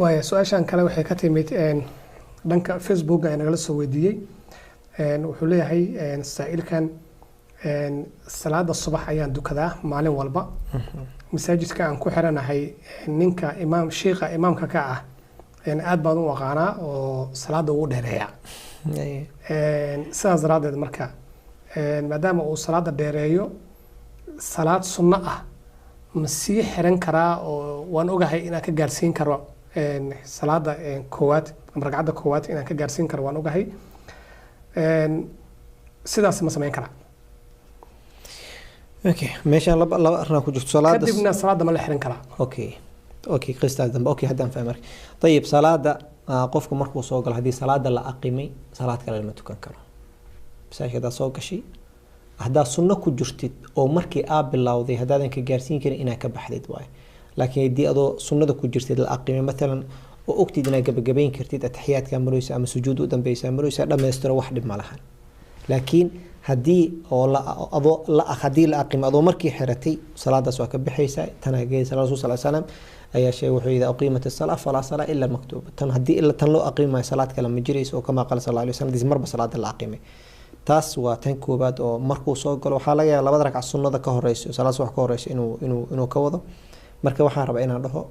Waaya, su-aashan kale waxay ka timid dhanka Facebook ee nagala soo weydiiyey. Wuxuu leeyahay saa'ilkan: salaada subax ayaan dukadaa maalin walba masaajidka aan ku xiranahay. Ninka imaam, shiiqa imaamka ka ah, aad baan u aqaanaa oo salaada ugu dheereeya. Sidaas daraaddeed marka, maadaama uu salaada dheereeyo, salaad sunno ah ma sii xiran karaa? Oo waan ogahay inaan ka gaarsiin karo salaada koowaad ama ragcadda koowaad inaan ka gaarsiin karo, waan ogahay. Sidaas ma samayn karaa? Okay, meeshaan laba arrinaa ku jirto. Salaada kadibna salaada ma la xiran karaa? Okay, qistaas dambe. Okay, haddaan fahmay marka. Ayib, salaada qofku markuu soo galo, haddii salaada la aqimay, salaad kale lama tukan karo masaajidka. Haddaad soo gashay, haddaad sunno ku jirtid oo markii aa bilowday haddaadan ka gaarsiin karin, inaad ka baxdid waaye. Laakiin haddii adoo sunnada ku jirtid la aqimay matalan, oo ogtid inaad gabagabayn kartid, ataxiyaadkaa maraysa ama sujuud u dambeysa maraysa, dhammaystiro, wax dhib ma lahan. Laakiin haddii oo la adoo la haddii la aqimo adoo markii xiratay, salaadaas waa ka baxaysaa, tanaa geeysa. Rasuul sal slam ayaa sheegay, wuxuu yidhi: "Uqiimat asalaa falaa salaa ila maktuuba." Tan haddii ila tan loo aqimayo, salaad kale ma jirayso, oo kamaa qaala sal alay wasalam, hadii marba salaada la aqimay. Taas waa tan koobaad. Oo markuu soo galo, waxaa laga yaaba labada ragca sunnada ka horeyso, salaad subax ka horeyso, inuu ka wado. Marka waxaan rabaa inaan dhaho,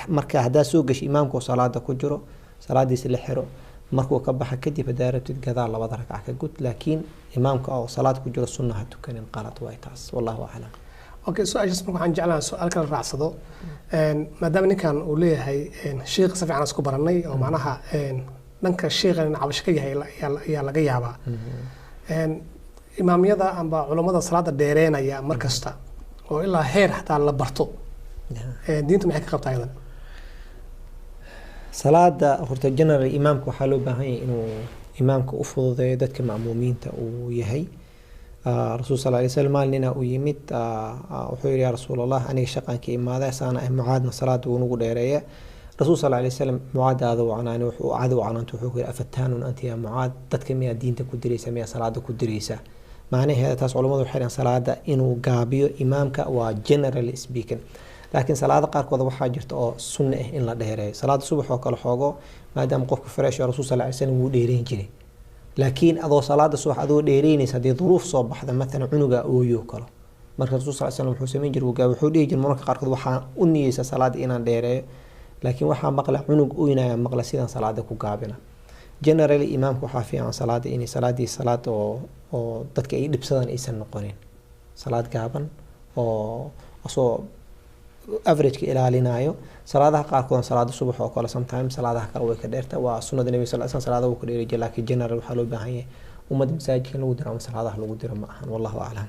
marka haddaa soo gashay imaamka oo salaada ku jiro, salaadiisa la xiro. Markuu ka baxa kadib, haddaa rabtid, gadaal labada ragca ka gud. Laakiin imaamka oo salaad ku jiro sunna ha tukanin, qalad waay taas. Wallahu aclam. Okay, su-aashaas marka waxaan jeclahay su-aal kale raacsado. Maadaama ninkan uu leeyahay shiiqa si fiican isku baranay, oo macnaha dhanka shiiqa in cabasho ka yahay ayaa laga yaabaa. Imaamyada amba culammada salaada dheereynaya mar kasta oo ilaa heer xataa la barto, diintu maxay ka qabtaa iyadan? Salaada horta general imaamka waxaa loo baahan yahay inuu imaamka u fududeeyo dadka ma'muumiinta uu yahay. Rasuul sal alay slam maalin ninaa u yimid, wuxuu yihi: "Yaa rasuul Allah, aniga shaqaan ka imaaday, saana ah, Mucaadna salaada wuu nagu dheereeya." Rasuul sal alay slam Mucaad aada u canaanay, wuxuu cadow canaanta, wuxuu ku yihi: "Afataanun anta yaa Mucaad? Dadka miyaa diinta ku diraysa? Miyaa salaada ku diraysa?" Macnaheeda taas culamadu waxay dhahaan salaada inuu gaabiyo imaamka waa generally speaking, laakiin salaada qaarkood waxaa jirta oo sunna ah in la dheereeyo. Salaada subax oo kale xoogo, maadaama qofka fresh, rasuul sal alay slam wuu dheereyn jiray. Laakiin adoo salaada subax adoo dheereynaysa, haddii duruuf soo baxda, matalan cunuga ooyo kalo, marka rasuul sal slam wuxuu samayn jiray, wuu wuxuu dhihi jiray mararka qaarkood: "Waxaan u niyeysa salaada inaan dheereeyo, laakiin waxaa maqla cunug oynaya, maqla, sidaan salaada ku gaabina." Generally imaamka waxaa fiican salaada inay salaadii salaad oo dadka ay dhibsadaan aysan noqonin, salaad gaaban oo asoo averageka ilaalinayo. Salaadaha qaarkood, salaada subax oo kale, sometimes salaadaha kale way ka dheerta, waa sunnada nebiga sal slam, salaadaha wuu ka dheeri jiray. Laakiin general waxaa loo baahan yahay ummadda masaajidka in lagu diro ama salaadaha lagu diro ma ahan. Wallahu aclam.